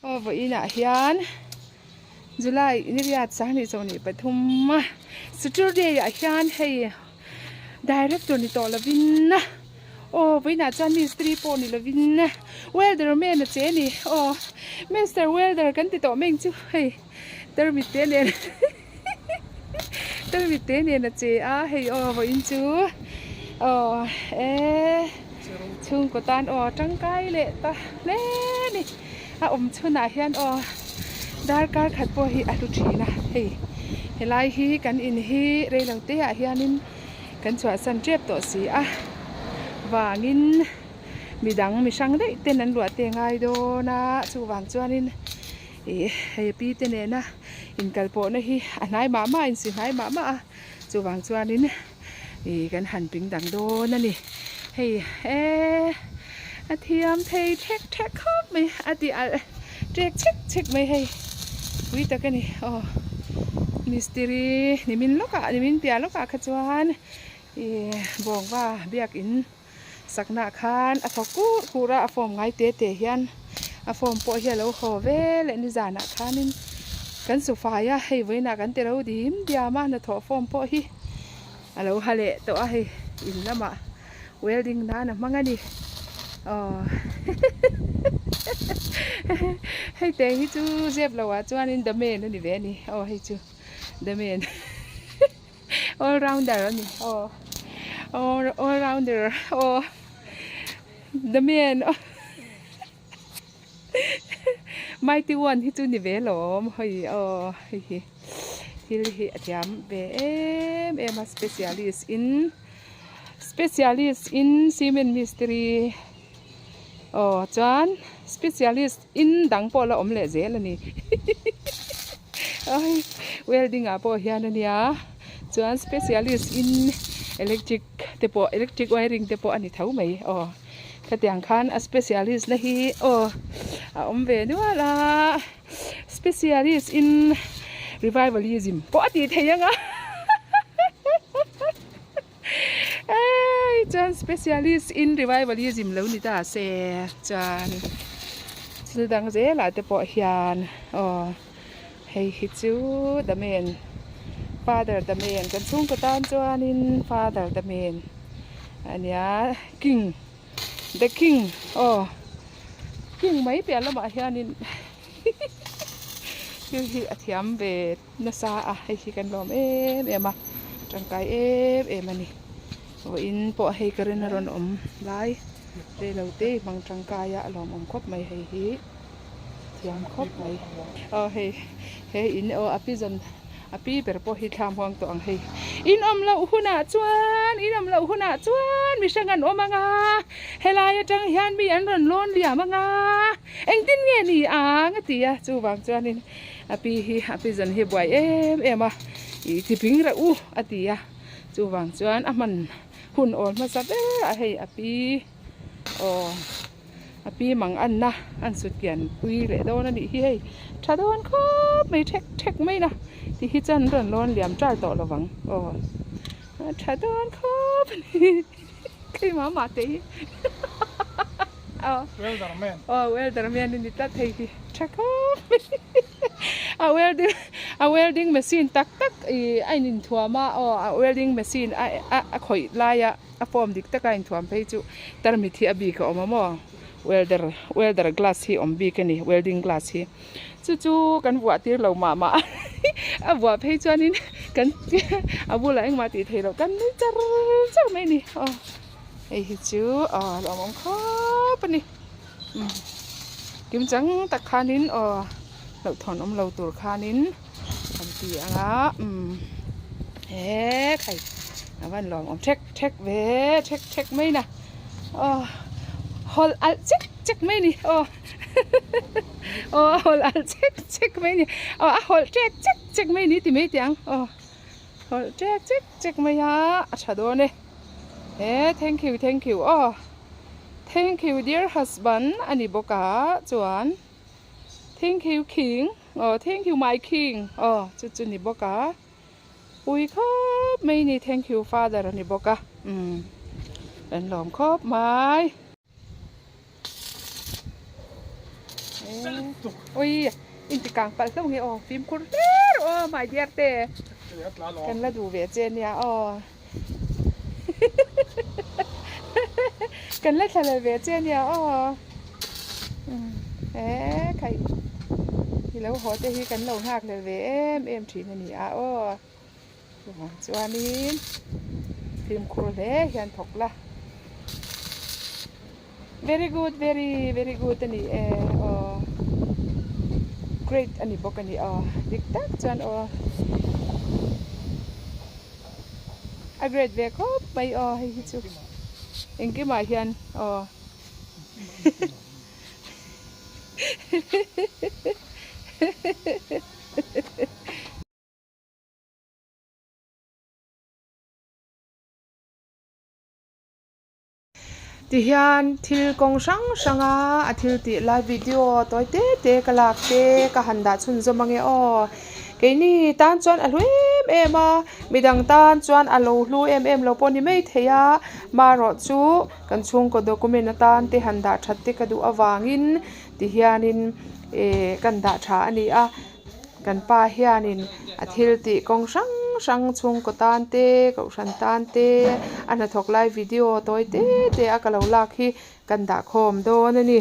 Aw vawiinah hian July niriat sanghnih sawmhnih pathum a Saturday ah hian hei Director ni tawh lovin aw vawiinah chuan mistri pawh ni lovin welder man a che a ni aw Mister Welder kan ti tawh mai ang chu hei tarmit te nen tarmit te nen a che a hei aw vawiin chu aw e chhungkaw tan aw tangkai leh ta hle a ni. A awm chhunah hian aw darkar khat pawh hi a hlu thin a hei helai hi kan in hi reilo te ah hianin kan chhuahsan tep tawh si a vangin midang mi hrang daih ten an luah te ngai dawn a chuvang chuanin ih hei pi te nena inkal pawhna hi a hnai mah mah a insi hnai mah mah a chuvang chuanin Ih kan han ping dang dawn a ni. Hei e a thiam thei thek thek khawp mai a ti alh ṭek chek chek mai hei pui tak a ni aw mistiri nimin lawkah nimin piah lawkah kha chuan ih bawngva biakin sakna ah khan a thawk kur kur a a form ngai te te hian a form pawh hi a lo haw vel leh nizanah khanin kan su fai a hei vawiinah kan ti ro dim diam a hnathawh form pawh hi a lo ha leh tawh a hei in lamah welding nan a hmang a ni aw hei te hi chu zep loh ah chuanin the man a ni ve a ni aw hei chu the man. All rounder a ni aw all rounder aw the man mighty one hi chu ni ve lawm hei aw hei hi thil hi a thiam ve em em a specialist in specialist in cement mistry aw chuan specialist in dang pawh la awm leh zel a ni. Welding ah pawh hian a nia chuan specialist in electric te pawh electric wiring te pawh a ni tho mai aw khatiang khan a specialist na hi aw a awm ve nual a specialist in revivalism pawh a tih theih ang a chuan specialist in revivalism lo ni ta se chuan thil dang zelah te pawh hian aw. Hei hi chu the man father the man kan chhungkaw tan chuanin father the man a nia king the king aw king mai piah lamah hianin thil hi a thiam ve nasa a hei hi kan lawm em em a tangkai em em a ni vawiin pawh hei ka rin a rawn awm lai reilo te hmang tangkai a a lawmawm khawp mai hei hi. Thiam khawp mai. Aw hei he in aw a pi zawn a pi ber pawh hi thlam huang tawh ang hei. In awm loh hunah chuan in awm loh hunah chuan mihring an awm ang a, helai atang hian mi an rawn lawn liam ang a, engtin nge ni ang a ti a, chuvang chuanin a pi hi a pi zawn hi buai em em a, ih tiping reuh u a ti a, chuvang chuan a hman hun awl hmasa ber a hei a pi aw. A pi mang anna an sut kian pui leh dawn a nih hi hei tha dawn khawp mai thek thek mai na ti hi chuan an rawn lawn liam ṭal tawh lovang aw a tha dawn khawp a ni keimah mah te hi aw welder man aw welder man a ni tlat hei hi tha khawp mai a welding a welding machine tak tak ih a inthuam a aw a welding machine a a khawih laia. A form dik taka inthuam phei chu tarmit hi a bik a awm a maw welder welder glass hi awm bik a ni welding glass hi chu chu kan vuah tir lo mah mah a vuah phei chuanin kan a bulah engmah tih theih loh kan nui char char mai a ni aw hei hi chu aw a lawmawm khawp a ni umm kim chang tak khanin aw hlauhthawn awm lo tur khanin. An ti ang a umm he khai a van lawm awm thek thek ve thek thek mai na aw hawlh alh chek chek mai ni aw aw a hawlh alh chek chek mai ni aw a hawlh ṭek chek chek mai ni ti mai teh ang aw hawlh ṭek chek chek mai a a ṭha dawn e he thank you thank you aw thank you dear husband a ni bawk a chuan thank you king. Aw thank you my king aw chu chu ni bawk a pui khawp mai ni thank you father a ni bawk a umm kan lawm khawp mai. Ui inti kang palh hlauh nge aw fimkhur hle rawh aw my dear te kan la duh ve che nia aw kan la thla leh ve che nia aw he khai i lo haw te hi kan lo nghak leh ve em em thin a ni a aw chuvang chuanin fimkhur hle hian thawk la. Very good very very good a ni e aw great a ni bawk a ni aw dik tak chuan aw a great ve khawp mai aw hei hi chu engkimah hian aw Tihian thil kawng hrang hrang a a thil tih lai video tawi te te ka lak te ka han dah chhunzawm ange aw keini tan chuan a hlu em em a midang tan chuan a lo hlu em em lo pawh a ni maithei a marawh chu kan chhungkaw document atan te han dah that te ka duh avangin tihianin eh kan dah tha a ni a. Kan pa hianin a thil tih kawng hrang hrang chhungkaw tan te kohhran tan te a hnathawk lai video tawi te te a ka lo lak hi kan dah khawm dawn a ni.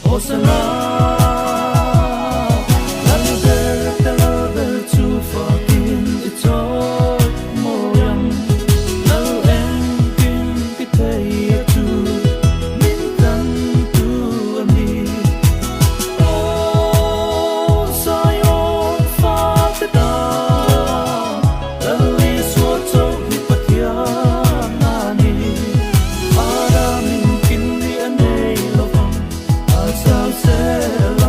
Hosana Lalber te Lalber chu fakin i chawi mawi ang Lal engkim ti thei a chu min tan tu a ni Aw Zion fate tan Lal Isua chauh hi Pathian a ni Aramin kin ni a nei lovang a chau sela.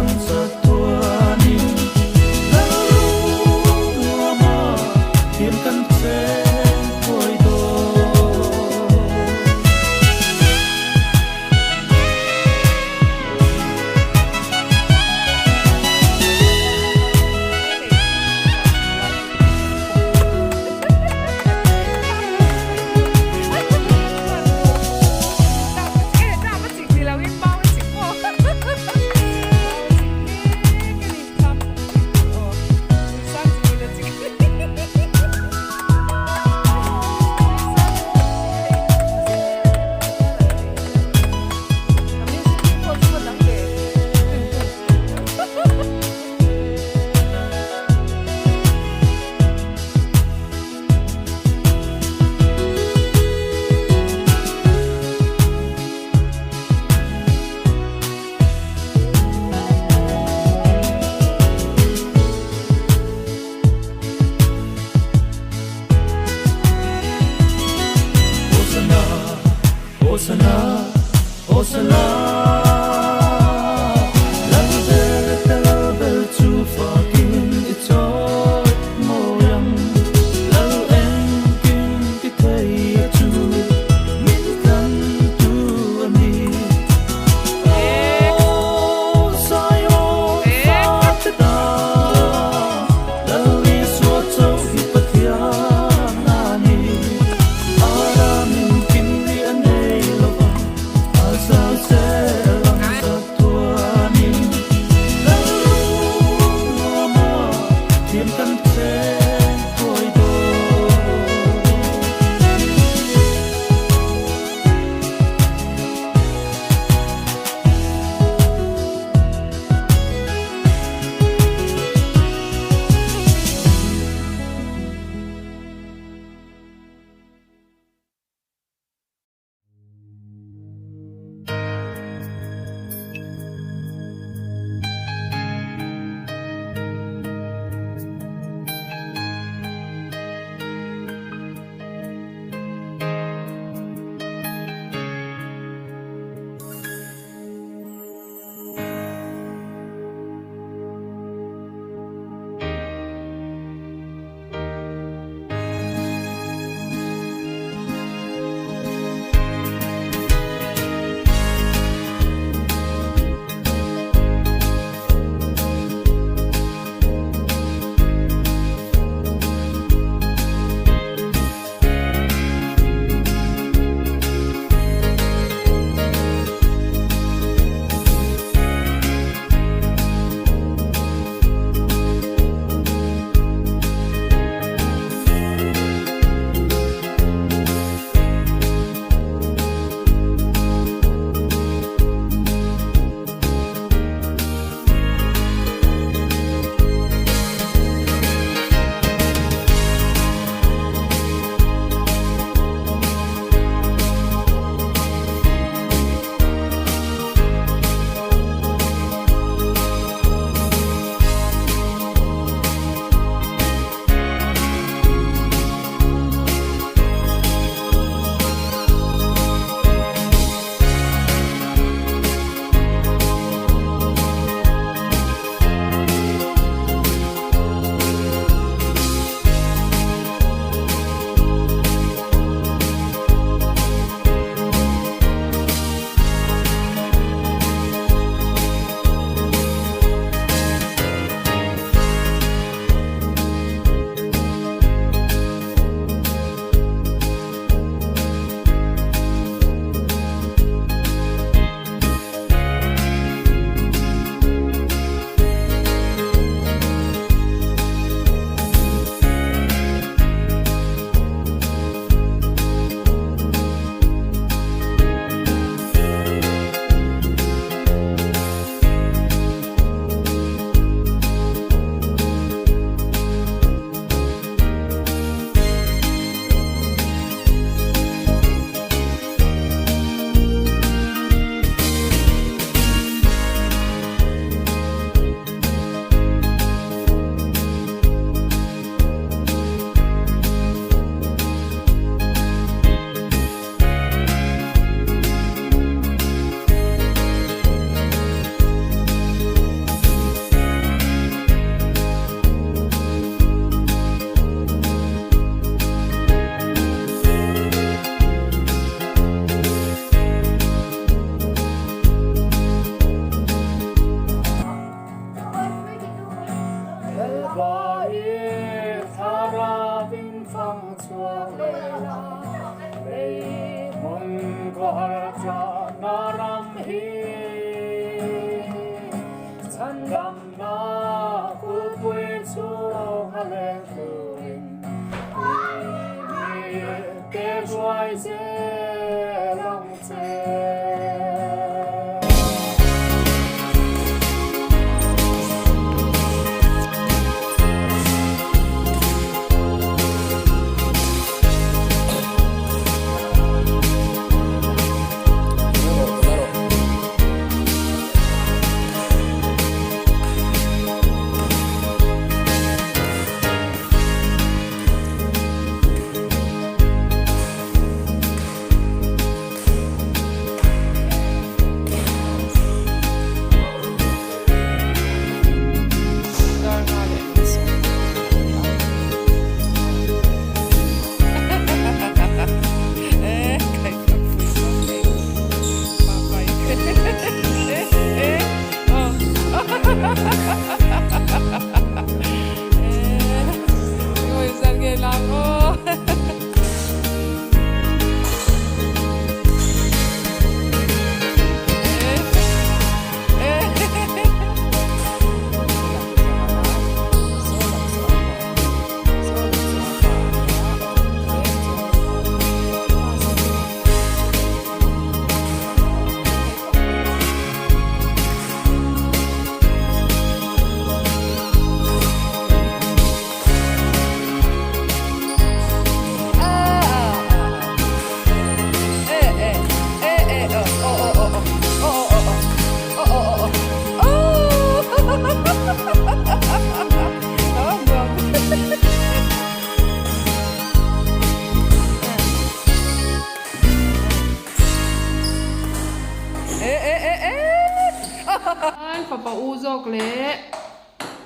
An fapa u zawk leh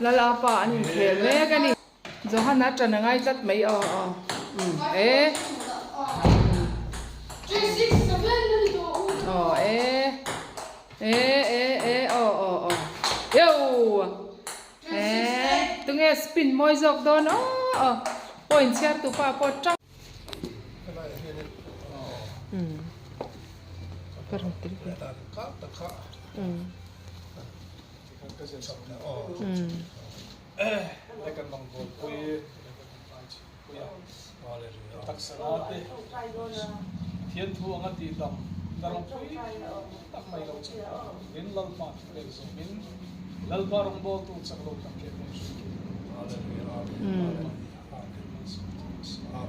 Lala pa an inkhel mek a ni. Johan a ṭan a ngai tlat mai aw aw umm e aw e e e e aw aw aw eu e tunge spin mawi zawk dawn aw aw point chhiar tu pa pawh ṭang umm ka rawn tel ve umm umm.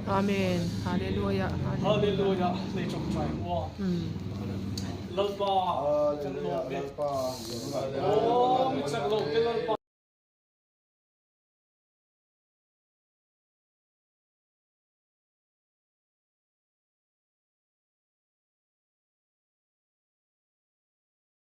Amen Hallelujah Hallelujah